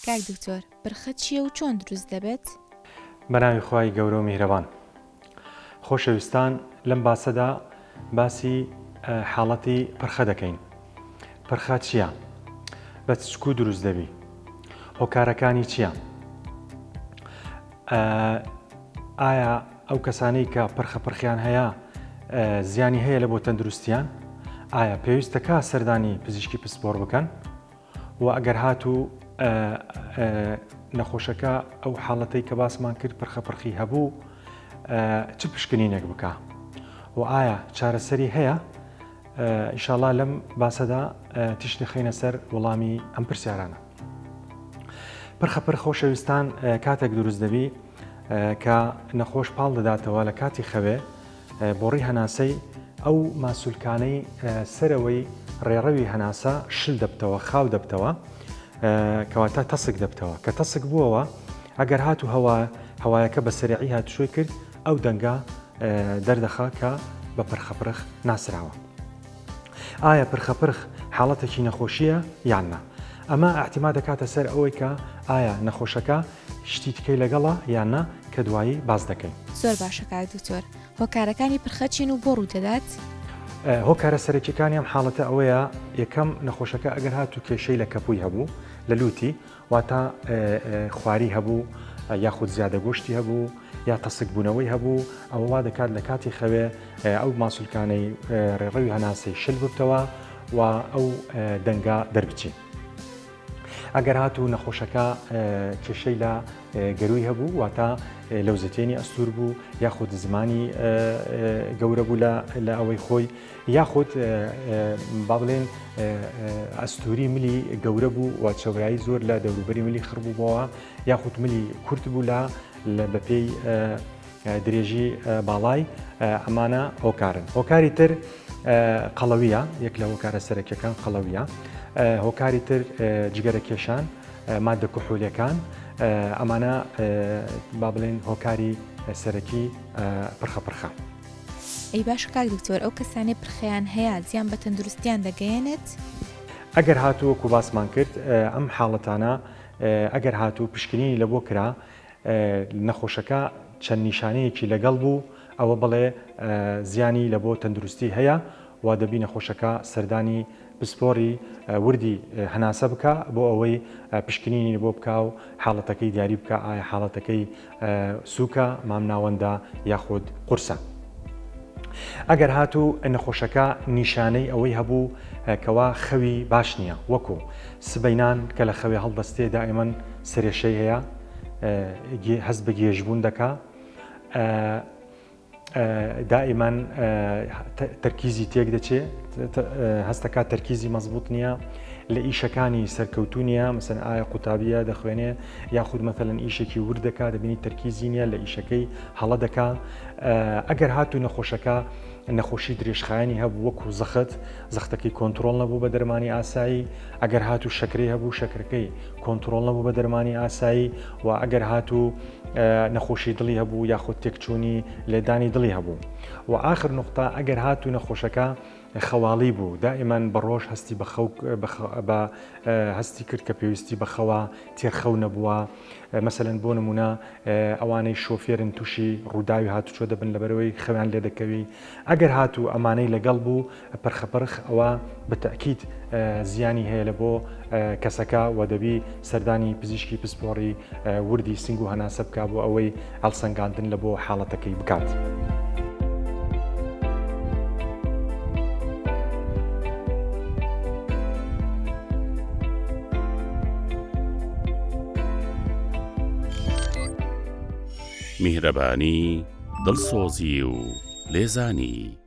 کاک دکتۆر پرخە چییە و چۆن دروست دەبێت؟ بەناوی خوای گەورە و میهرەبان. خۆشەویستان لەم باسەدا باسی حاڵەتی پرخە دەکەین. پرخە چییە؟ بە چ کو دروست دەبی؟ هۆکارەکانی چییە؟ ئایا ئەو کەسانەی کە پرخە پرخیان هەیە زیانی هەیە لە بۆ تەندروستیان؟ ئایا پێویستە کا سەردانی پزیشکی پسپۆڕ بکەن؟ و ئەگەر هاتوو نەخۆشەکە ئەو حاڵەتەی کە باسمان کرد پرخە پرخی هەبوو چ پشکنینێک بکە و ئایا چارەسەری هەیە ئیشاڵا لەم باسەدا تیش دەخەینە سەر وەڵامی ئەم پرسیارانە پرخە پر خۆشەویستان کاتێک دروست دەبی کە نەخۆش پاڵ دەداتەوە لە کاتی خەوێ بۆڕی هەناسەی ئەو ماسولکانەی سەرەوەی ڕێڕەوی هەناسە شل دەبتەوە، خاو دەبتەوە، کەواتە تەسک دەبتەوە. کە تەسک بووەوە ئەگەر هاتوو هەوا هەوایەکە بە سەریعی هاتوچۆی کرد ئەو دەنگە دەردەخا کە بە پرخەپرخ ناسراوە. ئایا پرخەپرخ حاڵەتێکی نەخۆشییە یان نا؟ ئەمە ئیعتیماد دەکاتە سەر ئەوەی کە ئایا نەخۆشەکە شتی تکەی لەگەڵە یان نا کە دوایی باس دەکەین. زۆر باشە کاک دکتۆر هۆکارەکانی پرخە چین و بۆ ڕوودەدات؟ هۆکارە سەرەکیەکانی ئەم حاڵەتە ئەوەیە یەکەم نەخۆشەکە ئەگەر هاتوو کێشەی لە کەپووی هەبوو لە لوتی واتە خواری هەبوو یاخود زیادە گۆشتی هەبوو یا تەسک بوونەوەی هەبوو ئەوە وا دەکات لە کاتی خەوێ ئەو ماسولکانەی ڕێڕەوی هەناسەی شل ببتەوە و ئەو دەنگە دەربچی. ئەگەر هاتوو نەخۆشەکە کێشەی لە گەروی هەبوو واتە لەوزەتێنی ئەستور بوو یاخود زمانی گەورە بوو لە ئەوەی خۆی یاخود با بڵێن ئەستوری ملی گەورە بوو و چەورایی زۆر لە دەوروبەری ملی خڕبووبەوە یاخود ملی کورت بوو لە بەپێی درێژی باڵای ئەمانە هۆکارن هۆکاری تر قەڵەویە یەک لە هۆکارە سەرەکیەکان قەڵەویە هۆکاری تر جگەرە کێشان مادە کوحولەکان ئەمانە با بڵێن هۆکاری سەرەکی پرخە پرخە. ئەی باشە کاک دکتۆر ئەو کەسانەی پرخەیان هەیە زیان بە تەندروستیان دەگەیەنێت؟ ئەگەر هاتوو وەکو باسمان کرد ئەم حاڵەتانە ئەگەر هاتوو پشکنینی لە بۆ کرا نەخۆشەکە چەند نیشانەیەکی لەگەڵ بوو ئەوە بڵێ زیانی لە بۆ تەندروستی هەیە و دەبی نەخۆشەکە سەردانی پسپۆری وردی هەناسە بکا بۆ ئەوەی پشکنینی بۆ بکا و حاڵەتەکەی دیاری بکا ئایا حاڵەتەکەی سووکە، مامناوەندە یاخود قورسە. ئەگەر هاتوو نەخۆشەکە نیشانەی ئەوەی هەبوو کەوا خەوی باش نییە وەکو سبەینان کە لە خەوێ هەڵدەستێ دائیمەن سرێشەی هەیە هەست بە گێژبوون دەکا دائیمەن تەرکیزی تێک دەچێ هەستەکات تەرکیزی مەزبوط نییە لە ئیشەکانی سەرکەوتو نییە مەسەن ئایا قوتابیە دەخوێنێ یاخود مەتەلەن ئیشێکی ورد دەکا دەبینی تەرکیزی نییە لە ئیشەکەی هەڵە دەکا ئەگەر هاتوو نەخۆشەکە نەخۆشی درێژخایەنی هەبوو وەکو زەخت زەختەکەی کۆنتترۆل نەبوو بە دەرمانی ئاسایی ئەگەر هاتوو شەکرەی هەبوو شەکرەکەی کۆنتترۆل نەبوو بە دەرمانی ئاسایی و ئەگەر هاتوو نەخۆشی دڵی هەبوو یاخود تێکچوونی لێدانی دڵی هەبوو و ئاخر نقطە ئەگەر هاتوو نەخۆشەکە خەواڵی بوو دائیمەن بە ڕۆژ هەستی بە خەو بە هەستی کرد کە پێویستی بە خەوە تێرخەو نەبووە مەسەلەن بۆ نمونە ئەوانەی شۆفێرن تووشی ڕووداوی هاتوچۆ دەبن لەبەرەوەی خەویان لێ دەکەوی ئەگەر هاتوو ئەمانەی لەگەڵ بوو پرخەپرخ ئەوە بە تەئکید زیانی هەیە لە بۆ کەسەکە و دەبی سەردانی پزیشکی پسپۆڕی وردی سنگ و هەناسە بکا بۆ ئەوەی هەڵسەنگاندن لە بۆ حاڵەتەکەی بکات. میهرەبانی، دڵسۆزی و لێزانی.